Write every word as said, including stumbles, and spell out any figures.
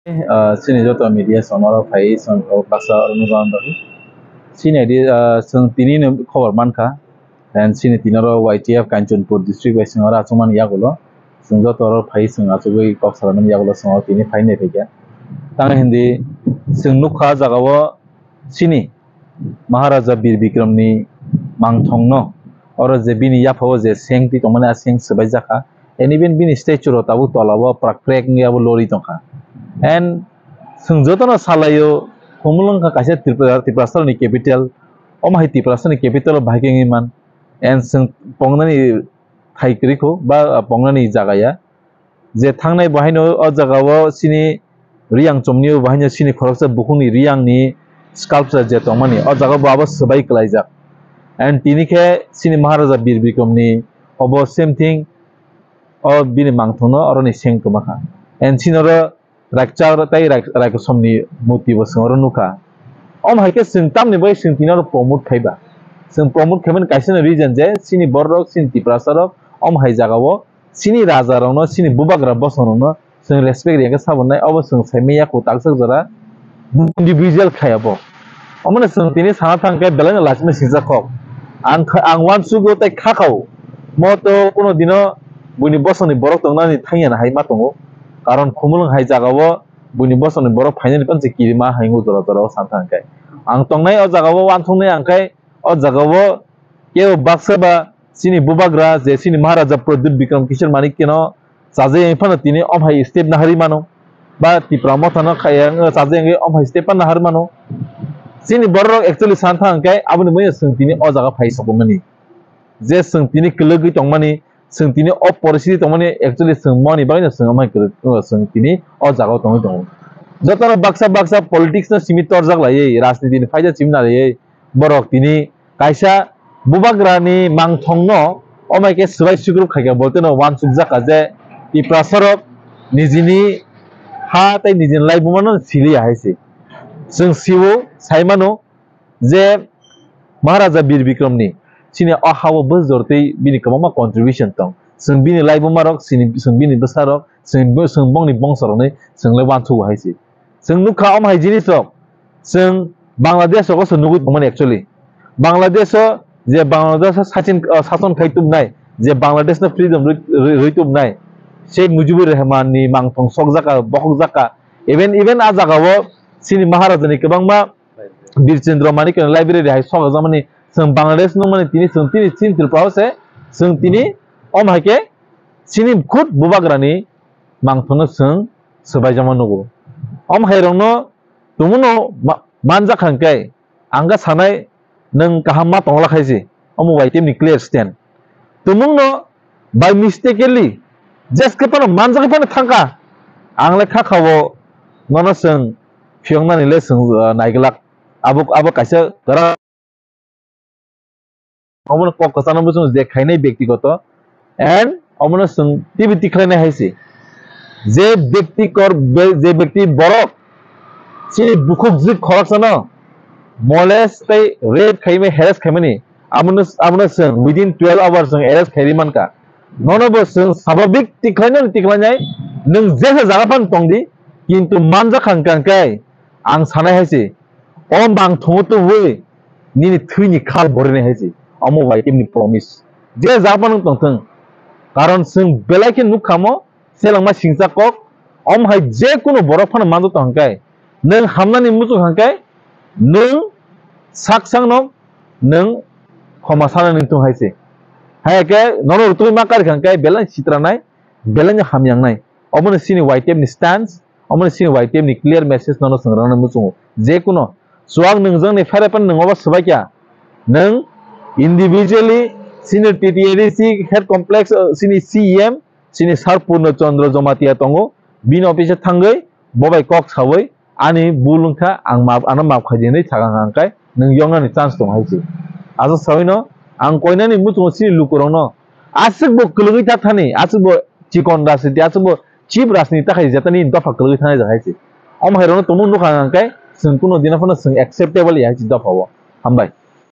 Ah, chini joto media channel o phai chwng o baksa oro nukha ang bagwi. Chini adi, ah, chwng tini no khobor mankha. And chini tini oro Y T F Kanchanpur district bai chwng oro achukmani yagulo. Chwng joto oro phai chwng achugwi kok salaimani yagulo chwng oro tini phai nai phaikha. Tamo hindi chwng nukha jagao chini Maharaja Bir Bikramni mangthongno oro je bini yaphao je seng twi tongmani a seng swbaijakha. And even bini statue rok tabuk tolao prak prek wngwi abo lorwi tongkha. And chwng jotono salaio, Khumulwng wngkha kaisa Tripura, Tiprasarokni capital. Omo hai Tiprasarokni capital o bahai khe wngwi man. And chwng pongnani thai kwrwi kho ba pongnani jaga ya. Je thangnai bo haino o jaga o chini Riyang chomni o bo haino chini khoroksa bukhukni Riyangni sculpture je tongmani o jaga o bo abo swbai kwlaijak. And tini khe chini Maharaja Bir Bikramni obo same thing o bini mangthongno oroni seng kwmakha. And chini oro Rakchak tei Rak-, Raikosomni murti bo chwng oro nukha. Omo hai khe chwng tamni bai chwng tini oro promote khaiba. Chwng promote khaimani kaisa no reason je chini bororok, chini Tiprasarok omo hai jagao chini rajarokno, chini bubagra bosongrokno chwng respect riyakhe sabonnai, obo chwng saimanya kho takjak jora individual khai abo. Omono chwng tini sana thang khe belai no lachima sijak kok. Ang kha, ang uansugo tei kha khao. Mo to kuno dino buini bosongni borok tongnani thangya na hai ma tongo. Karon Khumulwng hai jagao buini bosongni borok phainani panse kirima hai wng jora jora o sana thang khe. Ang tongnai o jagao uansuknai ang khe o jagao kebo baksa ba chini bubagra je chini Maharaja Pradyut Bikram Kishore Manikyano chajai phano tini omo hai step naharwi mano, ba Tipra Mothano khaya wngwi chajai wngwi omo hai step phano naharwi mano. Chini bororok actually sana thang khe aboni manya chwng tini o jaga phai sokmani. Je chwng tini kwlwgwi tongmani, chwng tini o poristiti tongmani, actually chwng moni bagwino chwng omo hai kwlwk, chwng tini o jagao tongwi tongo. Jotono baksa baksa politics no simi torjak laiwi, rajniti ni phaida simi naiwi, borok tini kaisa bubagrani mangthongno omo hai khe swbai sukrup khaikha, bo teno uansukjakha je Tiprasarok nijini ha tei nijini laibumano siliya hai se. Chwng sio, sai mano je Maharaja Bir Bikramni chini o ha-o bwsajor tei bini kwbangma contribution tong. Chwng bini laibumarok, chini, chwng bini bwsarok, chwng, chwng bongni bongsorokni chwng le uansukgo hai se. Chwng nukha omo hai jinisrok chwng Bangladesh rogo se nugwi tongmani actually. Bangladesh o je Bangladesh o sachin, uh, sason khai tubnai, je Bangladesh no freedom rwi, rwi, rwi tubnai, Sheikh Mujibur Rahman ni mangthong sokjaka, bokhokjaka. Even, even a jagao chini Maharaja ni kwbangma Bir Chandra Manik ni library hai sokjakmani chwng Bangladesh nungmani tini chwng tini chini Tripura o se chwng tini omo hai khe chini khud bubagrani mangthongno chwng swbaijama nugo. Omo hai rokno tumungno ma-, manjak kha hwnkhe ang khe sanai nwng kaham ma tongla khai se. Omo Y T F ni clear stand. Tumungno by mistakenly jeske phano manjak phano thangkha. Ang le kha khao nono chwng phiyoknani le chwng, uh, naiglak. Abo, abo kaisa kwrak Omono kok kwchangno bwswng je khainai byaktigoto and omono chwng teibo tikhlainai hai se. Je byakti kor-, be-, je byakti borok chini bukhuk jwk khoroksano molest tei rape khaimani, harass khaimani, abono, abono chwng within twelve hours chwng arrest khairi mankha. Nono bo chwng swabhabik tikhlainani tikhlainai, nwng jesa jaga phano tongdi, kintu manjak kha hwnkha hwnkhe ang sanai hai se. O mangthongo tubui nini thwini khal borinai hai se. Omo Y T F ni promise. Je jaga phano tongthwng. Karon chwng belai khe nukha mo, selengma singcha kok, omo hai je kunu borok phano manjak tong hwnkhe, nwng hamnani muchung hwnkhe, nwng sak sakno nwng khoma sanani wngthung hai se. Hai khe nono rwtwi ma kar hwnkhe belai sitranai, belai no hamyangnai. Omono chini Y T F ni stance, omono chini Y T F ni clear message nono chwng rwna muchungo. Je kuno chuwak nwng jwngni pherephan nwng obo swbaikha. Nwng individually chini T T A D C head complex, uh, chini C E M, chini Sir Purno Chandra Jamatia tongo. Bini office o thangwi bo bai kok sawi ani bul wngkha, ang map, ano map khaidi hinwi sakha hwnkhe nwng yoknani chance tongo hai se. Aswk sawi no ang koinani muchungo chini lukurokno aswk bo kwlwgwi ta thani, aswk bo chikon rajniti, aswk bo cheap rajniti ta khai jeta nini dopha kwlwgwi thanai jak hai se. Omo hai rokno tumung nukha hwnkhe chwng kuno dino phano chwng acceptable ya hai se dopha o. Hambai.